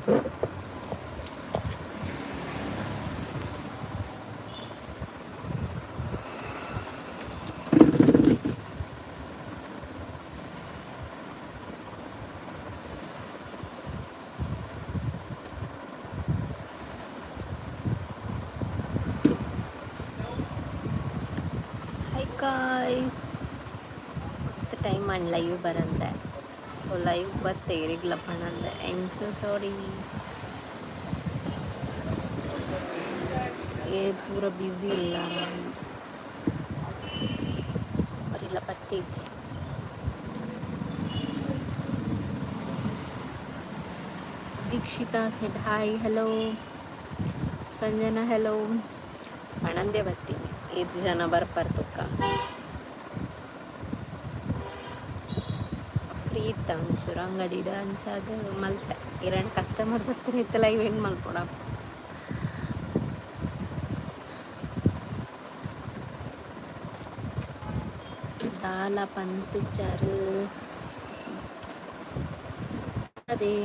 Hi guys, ಮಸ್ತ್ time ಆಂಡ್ live ಬರಂದೆ. ಸೊ live ಬತ್ತೆ ಇರಿಗ್ಲ ಪಣಂದೆ. I am so sorry, ಏ ಪೂರ ಬ್ಯುಸಿ ಇಲ್ಲ ಅವರೆಲ್ಲ ಪತ್ತೇಜ್. Dikshita said hi, hello. Sanjana, hello. ಪಣಂದೆ ಬತ್ತೀನಿ, ಏತ್ ಜನ ಬರ್ಪರ್ ತುಕ್ಕ. ಫ್ರೀ ಇತ್ತ ಒಂಚೂರು ಅಂಗಡಿಡ್, ಅಂಚಾದ್ ಮಲ್ತೆ. ಇರಣ ಕಸ್ಟಮರ್ ಬತ್ತರೆ ಇತ್ತೆ ಲೈವ್ ಎಂಡ್ ಮಲ್ಪೊಡ. ದಾಲ ಪಂತುಜರ್ ಅದೇ.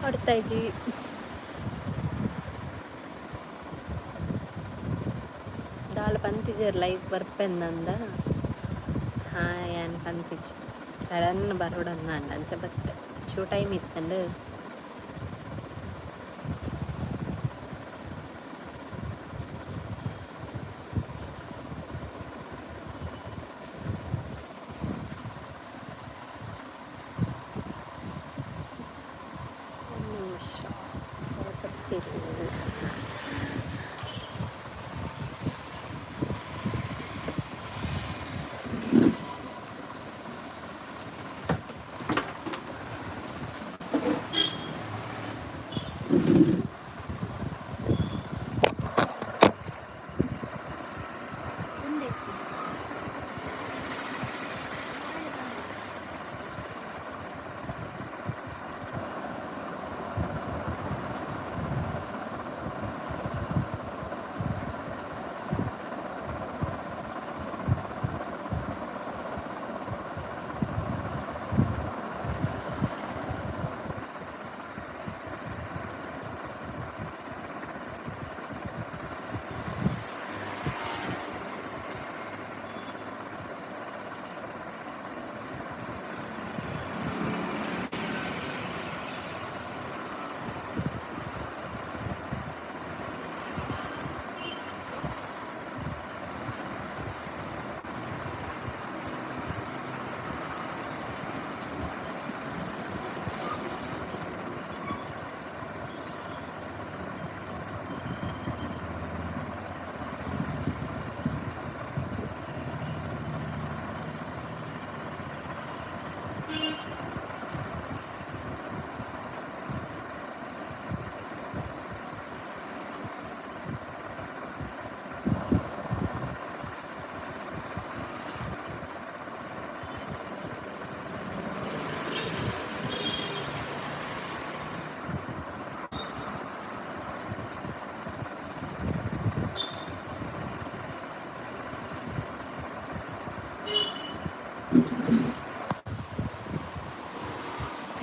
ಹೊಡ್ತಾಯಿಜಿ. ದಾಲ ಪಂತಿಜರ್ ಲೈವ್ ಬರ್ಪೆಂದಂದ. ಹಾ, ಯಾನ್ ಪಂತಿಜಿ. ಸಡನ್ ಬರೋಡಂದಾಂಡ, ಅಂಚ ಬತ್ತೆ. ಚೂ ಟೈಮ್ ಇತ್ತಂಡು. ಒಂದು ನಿಮಿಷ, ಸ್ವಲ್ಪ ತಿರು.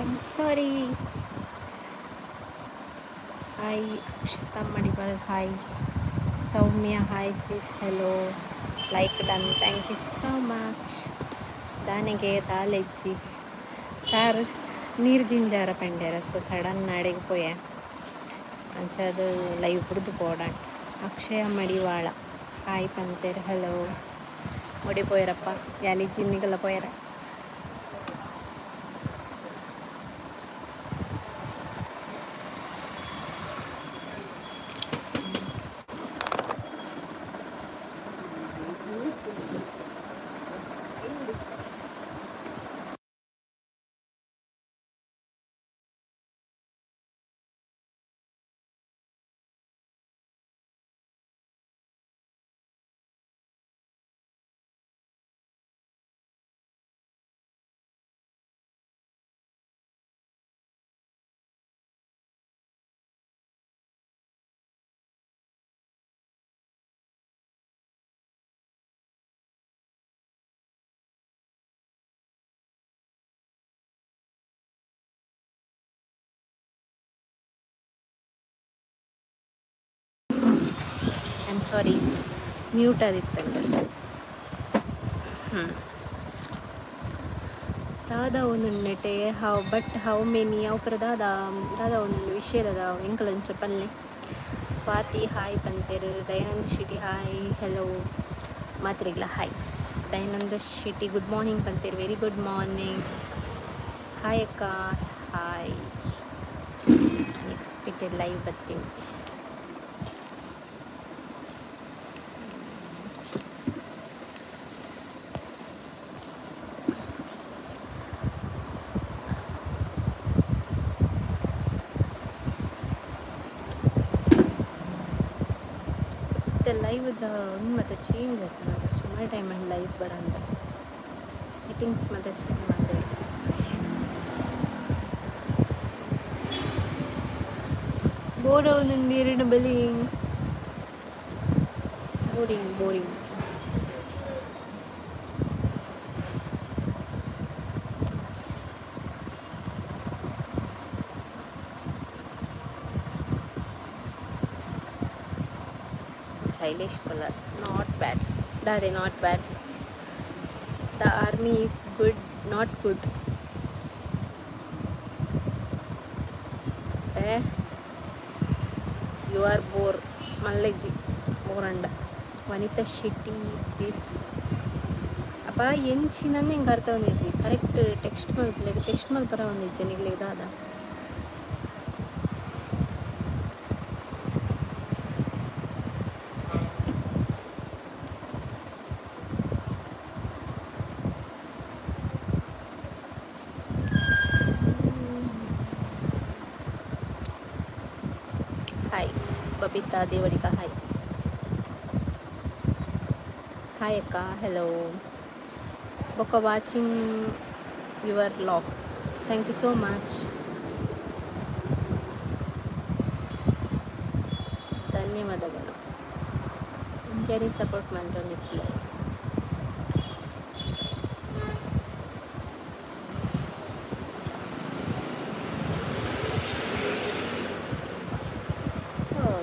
I'm sorry. Hi Akshata Madiwal, hi. Soumya, hi sis, hello. Like done, thank you so much. ದಾನೆಗೆ ದಾಲೆಜ್ಜಿ sir ನೀರು ಜಿಂಜಾರ ಪಂಡ್ಯಾರ. ಸೊ ಸಡನ್ ಅಡೆಗ್ ಪೋಯೆ, ಅಂಚಾದ್ ಲೈವ್ ಬುಡ್ದು ಪೋಡಾಂಡ್. ಅಕ್ಷಯ ಮಡಿವಾಳ ಹಾಯ್ ಪಂತೆರ್, ಹಲೋ. ಒಡೆ ಪೋಯರಪ್ಪ? ಯಾನ್ ಇಜ್ಜಿ, ನಿಗಲ ಪೋಯರ? ಸಾರಿ, ಮ್ಯೂಟ್ ಆದಿತ್ತಂಡ. ದಾದ ಒಂದುಂಡೆಟೆ how but how many ಅವು ಪೂರ ದಾದ ದಾದ ಒಂದುಂಡು ವಿಷಯ ದಾದ ಎಂಕಲ್ ಒಂಚೂರು ಪನ್ಲೆ. ಸ್ವಾತಿ ಹಾಯ್ ಪಂತೆರ್. Dayananda Shetty hi, hello. ಮಾತ್ರೆಗ್ಲ hi. Dayananda Shetty good morning ಪಂತೆರ್. Very good morning. Hi ಅಕ್ಕ, ಹಾಯ್. ಅನ್ಎಕ್ಸ್ಪೆಕ್ಟೆಡ್ ಲೈವ್ ಬರ್ತೀನಿ. ಇತ್ತೆ ಲೈವ್ದ ಒಂದು ಮತ್ತೆ ಚೇಂಜ್ ಆಯ್ತು. ಸುಮಾರು ಟೈಮ್ ಲೈವ್ ಬರಂದ ಸೆಟ್ಟಿಂಗ್ಸ್ ಮತ್ತೆ ಚೇಂಜ್ ಮಾಡಿದೆ. ಬೋರ್ ನೀರಿನ ಬಲಿ. Boring boring. Shailesh Kolar, not bad ದಾದೆ, not bad. The army is good, not good. A you are bore ಮಲ್ಲೆಜ್ಜಿ ಬೋರಂಡ. Vanitha Shetty this ಅಪ್ಪ ಎಂಚಿನಂದು ಹಿಂಗೆ ಅರ್ಥ ಒಂದಿಜ್ಜಿ. ಕರೆಕ್ಟ್ ಟೆಕ್ಸ್ಟ್ ಮಲ್ಪಲೆ, ಟೆಕ್ಸ್ಟ್ ಮಲ್ಪರ ಒಂದಿಜ್ಜಿ ನಿಗ್ಲಿ ದಾದ. Hi Babita Devadiga, hi hi ಅಕ್ಕ, ಹೆಲೋ. ಬೊಕ್ಕ watching your vlog, thank you so much. ಧನ್ಯವಾದಗಳು. ಇಂಚನೆ support ಮಲ್ತೊಂದಿಪ್ಪುಲೆ. Oh.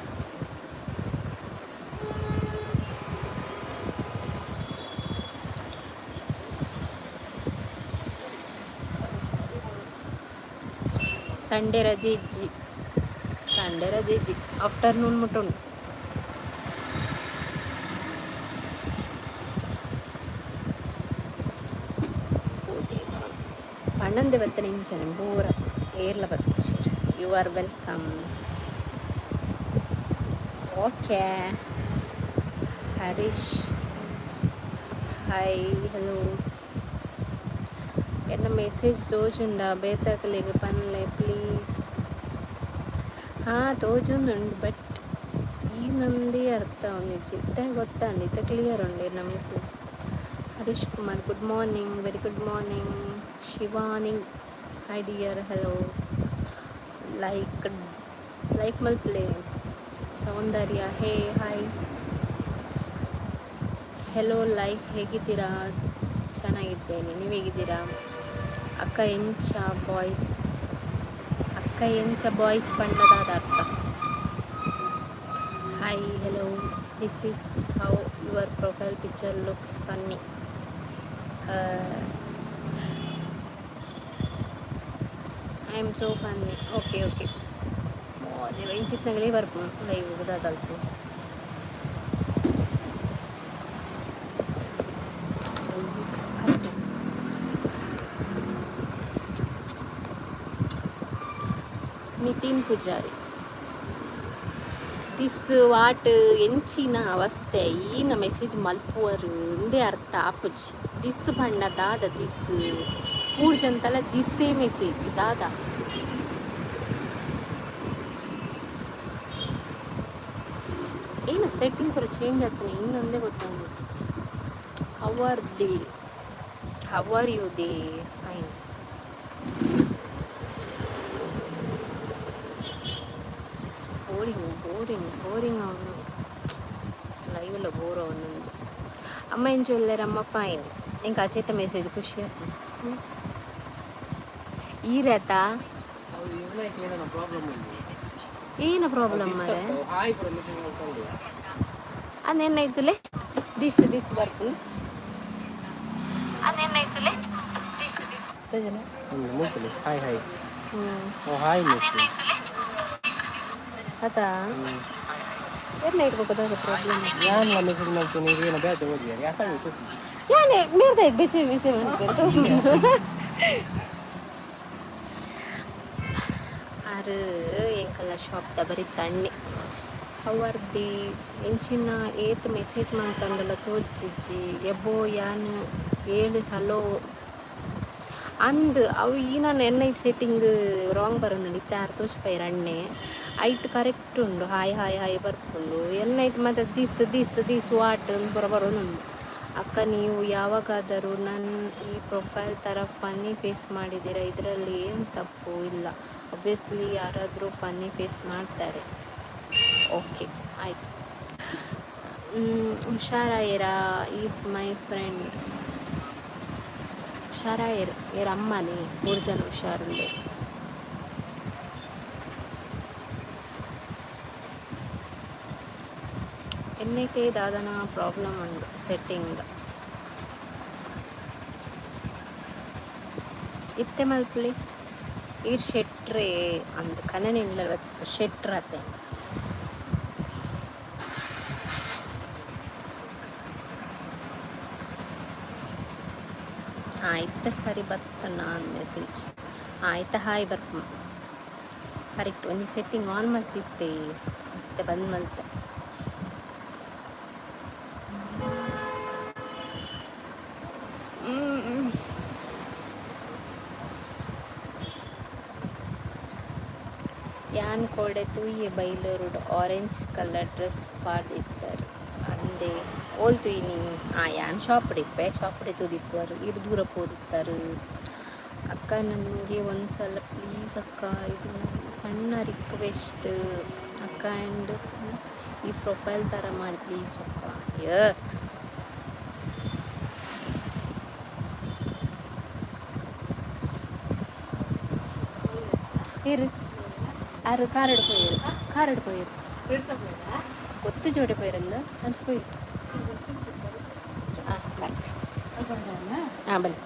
Sunday ರಜೆ ಇಜ್ಜಿ, Sunday ರಜೆ ಇಜ್ಜಿ, ಆಫ್ಟರ್ನೂನ್ ಮುಟ್ಟ ಉಂಡು. ಪಣ್ಣಂದೆ ಬತ್ತನೆ ಇಂಚನೆ ಬೋರ ಏರ್ಲ ಬರ್ಪುಜೆರ್. You are welcome. Okay. Harish hi, hello. ಎನ್ನ ಮೆಸೇಜ್ ತೋಜುಂಡ? ಬೇತಕಲೆಗ್ ಪನ್ಲೆ ಪ್ಲೀಸ್. ಹಾಂ, ತೋಜೊಂದುಂಡು, ಬಟ್ ಈ ನಂದೇ ಅರ್ಥ ಒಂದಿಜ್ಜಿ. ಇತ್ತೆ ಗೊತ್ತಾಂಡ್, ಇತ್ತೆ ಕ್ಲಿಯರ್ ಉಂಡು ಇರ್ನ message. Harish Kumar, good morning. Very good morning. Shivani, hi dear, hello. Like like ಮಲ್ಪಲೆ. Soundarya, hey, hi, hello, like. ಹೇಗಿದ್ದೀರಾ? ಚೆನ್ನಾಗಿದ್ದೇನೆ, ನೀವು ಹೇಗಿದ್ದೀರಾ? ಅಕ್ಕ ಎಂಚ ಬಾಯ್ಸ್, ಅಕ್ಕ ಎಂಚ ಬಾಯ್ಸ್ ಪಂಡದಾದ ಅರ್ಥ. Hi, hello. This is how your profile picture looks funny. I am so funny. Okay okay. ಇಂಚಿತ್ನಾಗಲೇ ಬರ್ಪು ಲೈವ್ ದಾದಲ್ಪ. ನಿತಿನ್ ಪೂಜಾರಿ, this what ಎಂಚಿನ ಅವಸ್ಥೆ? ಈನ ಮೆಸೇಜ್ ಮಲ್ಪುವರು ಇಂದೇ ಅರ್ಥ ಆಪುಜಿ. This ಪಂಡ ದಾದ? This ಪೂರ್ಜಂತಲ ದಿಸ್ಸೇ ಮೆಸೇಜ್ ದಾದ? ಏನು ಸೆಟ್ಟಿಂಗ್ ಪೂರ ಚೇಂಜ್ ಆಗ್ತಾನೆ ಇನ್ನೊಂದೇ ಗೊತ್ತಾಗುಜಿ. How are they, how are you they? Fine. Boring boring boring. ಅವನು ಲೈವೆಲ್ಲ ಬೋರ್ ಅವನು. ಅಮ್ಮ ಎಂಚ ಉಲ್ಲೆರ್ ಅಮ್ಮ? ಫೈನ್. ಎಂಕ್ ಅಚೇತ ಮೆಸೇಜ್ ಖುಷಿ ಆಪುಂಡು. ಈರತ ಏನ ಪ್ರಾಬ್ಲಮ್ ಮಾರೆ? ಅಂದೇನಾಯ್ತುಲೆ this this ಬರ್ಪುಂಡು. ಅಂದೇನಾಯ್ತುಲೆ this this. ತೋಜನ. ಮೂಕುಲಿ ಹಾಯ್ ಹಾಯ್. ಹ್ಮ್. ಓ ಹಾಯ್ ಮೆಸೇಜ್. ಅತಾ ಏರ್ನ ಇಡ್ಬೇಕಾದ ಪ್ರಾಬ್ಲಮ್? ಯಾನ್ಲ ಮೆಸೇಜ್ ಮಾಡ್ತೀನಿ, ಏನು ಬೇತೆ ಓದಿಯಾರೆ ಯಾಕಾಗಿತ್ತು? ಯಾನೆ ಮೇರ್ದ ಬೆಚ್ಚೆ ಮೆಸೇಜ್ ಮಾಡ್ತಾರೆ. ಆರು ಎಂಕಲ್ಲ ಶಾಪ್ದ ಬರೀ ತಣ್ಣೆ ಅವರ್ದಿ ಎಂಚಿನ ಏತ್ ಮೆಸೇಜ್ ಮಂತಂಡಲ ತೋಜಿಜಿ. ಎಬ್ಬೋ ಯಾನ್ ಏಳು ಹಲೋ ಅಂದ್ ಅವು ಈ ನಾನು ಎನ್ ಐಟ್ ಸೆಟ್ಟಿಂಗ್ ರಾಂಗ್ ಬರೋದು ಇತ್ತೆ ಆರು ತೋಜಿಪೈರ್ ಅಣ್ಣೆ. ಐಟ್ ಕರೆಕ್ಟ್ ಉಂಡು, ಹಾಯ್ ಹಾಯ್ ಹಾಯ್ ಬರ್ಪುಂಡು. ಎನ್ ಐಟ್ ಮತ್ತೆ this this this what ಅಂದ್ ಪೂರ ಬರೋದುಂಡು. ಅಕ್ಕ, ನೀವು ಯಾವಾಗಾದರೂ ನನ್ನ ಈ ಪ್ರೊಫೈಲ್ ಥರ ಫನ್ನಿ ಫೇಸ್ ಮಾಡಿದ್ದೀರಾ? ಇದರಲ್ಲಿ ಏನು ತಪ್ಪು ಇಲ್ಲ. ಅಬ್ವಿಯಸ್ಲಿ ಯಾರಾದರೂ ಫನ್ನಿ ಫೇಸ್ ಮಾಡ್ತಾರೆ. ಓಕೆ, ಆಯಿತು. ಹುಷಾರಾಯಿರಾ is my friend. ಹುಷಾರಾಯಿರ್ ಏರ್ ಅಮ್ಮನೇ ಮೂರು ಜನ ಹುಷಾರುಂಡೆ. ಎನ್ನಕ್ಕೆ ದಾದನ ಪ್ರಾಬ್ಲಮ್ ಉಂಡು ಸೆಟ್ಟಿಂಗ್. ಇತ್ತೆ ಮಲ್ಪುಲಿ ಈರ್ ಶೆಟ್ರೆ ಅಂದ್ ಕನನೆ ಇಲ್ಲ ಶೆಟ್ರತೆ. ಹಾಂ, ಇತ್ತೆ ಸರಿ ಬತ್ತ ನಾನು ಮೆಸೇಜ್. ಹಾಂ, ಇತ್ತೆ ಹಾಯ್ ಬರ್ಪ ಕರೆಕ್ಟ್. ಒಂಜಿ ಸೆಟ್ಟಿಂಗ್ ಆನ್ ಮಲ್ತಿತ್ತೆ, ಇತ್ತೆ ಬಂದ್ ಮಲ್ತೆ. ಹ್ಮ್. ಯಾನ್ ಕೋಡೆ ತೂಯೆ ಬೈಲೂರುಡ್ ಆರೆಂಜ್ ಕಲರ್ ಡ್ರೆಸ್ ಪಾಡ್ದಿತ್ತರ್ ಅಂದೆ. ಓಲ್ ತೂಯಿನಿ? ಆ ಯಾನ್ ಶಾಪ್ ಇಪ್ಪೆ, ಶಾಪ್ ತೂದಿಪ್ಪುವರು. ಇರ್ ದೂರ ಪೋದಿತ್ತರ್. ಅಕ್ಕ, ನನಗೆ ಒಂದ್ಸಲ ಪ್ಲೀಸ್ ಅಕ್ಕ, ಇದು ನನ್ನ ಸಣ್ಣ ರಿಕ್ವೆಸ್ಟ್ ಅಕ್ಕ. ಆ್ಯಂಡ್ ಈ ಪ್ರೊಫೈಲ್ ಥರ ಮಾಡಿ ಪ್ಲೀಸ್ ಅಕ್ಕ. ಯ ಇರು ಆರು ಕಾರಡ್ ಪೋಯಿರು, ಕಾರಡ್ ಪೋಯಿರು. ಒತ್ತು ಜೋಡಿ ಪೋಯಿರಂದ ಅಂಚ ಪೋಯಿ. ಹಾಂ, ಬರ್ಪೆ. ಹಾಂ, ಬನ್ನಿ.